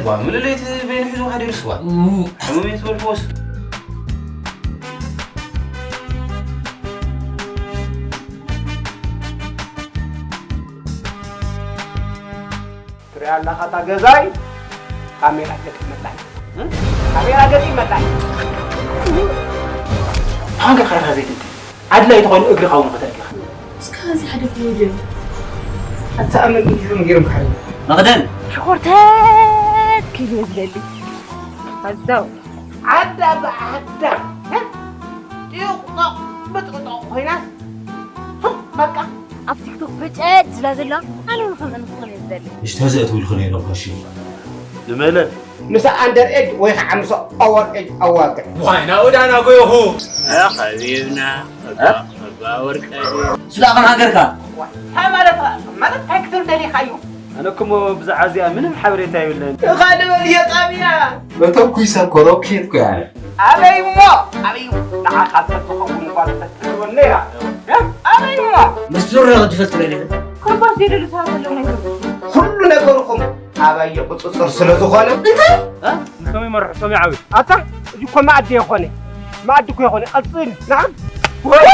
ዋ፣ ምልለይቲ በይኑ ሒዙ ሓዲሩ ስዋ። ሕሙም እየ ትበልኩዎስ። ትሪኣ ኣለኻ እታ ገዛይ ካሜራ ገጢመላ። እ? ካሜራ ገጢመላ። ብሓንካ ካርካ ዘይትንትን። ኣድላይ ተኾይኑ እግርኻ እውን ከተርግኻ። እስከ እዚ ሓደ ቪድዮ። ኣታ ኣመል ኢልኩም ገይሮም ካሜራ። መቕደም። ሽኮርተት ኪሎ ዝደሊ። ኣዛው። ዓዳ ብዓዳ። እ? ጢቕጦቕ ብጥቕጦቕ ኮይናስ። ሱቕ በቃ። ኣብ ቲክቶክ በጨጭ ዝላ ዘላ ኣነ እውን ከምኡ ንክኾን እየ ዝደሊ። እሽተዘእትውልኩ ነይሮም ከሽዩ። ንመለል። ምስ ኣንደር ኤጅ ወይ ከዓ ምስ ኦቨር ኤጅ ኣዋግዕ። ዋይ ናኡ ዳና ጎይኹ። እ፣ ኸቢብና፣ እባ፣ እባ ወርቀ። ስለ ኣቐን ሃገርካ። እንታይ ማለት፣ ማለት እንታይ ክትብል ደሊኻ እዩ? ኣነ እኮ እሞ ብዛዕባ እዚኣ ምንም ሓበሬታ የብለይን። እኻ ንበል እየ ጣብያ። መተኩሰ እኮ ሮኬት እኮ እያ። ኣበይ እሞ? ኣበይ? ንዓኻ እንተዝኸውን እኳ ተትህልወኒ ነይራ። እ? ኣበይ እሞ? ምስ ዙርያ ክትፈልጥ ደሊኻ? ኮምባስ የደሊ ሰባት ኣለዉ ናይ ኩሉ ነገርኹም ኣባየ ቁፅፅር ስለ ዝኾነ። እንታይ? እ? ንሶም ይመርሑ፣ ሶም ይዓብዩ። ኣታ፣ እዚ እኮ መኣዲ የኾነ። መኣዲ እኮ የኾነ። ቀፅል። ንዓ። ወይ!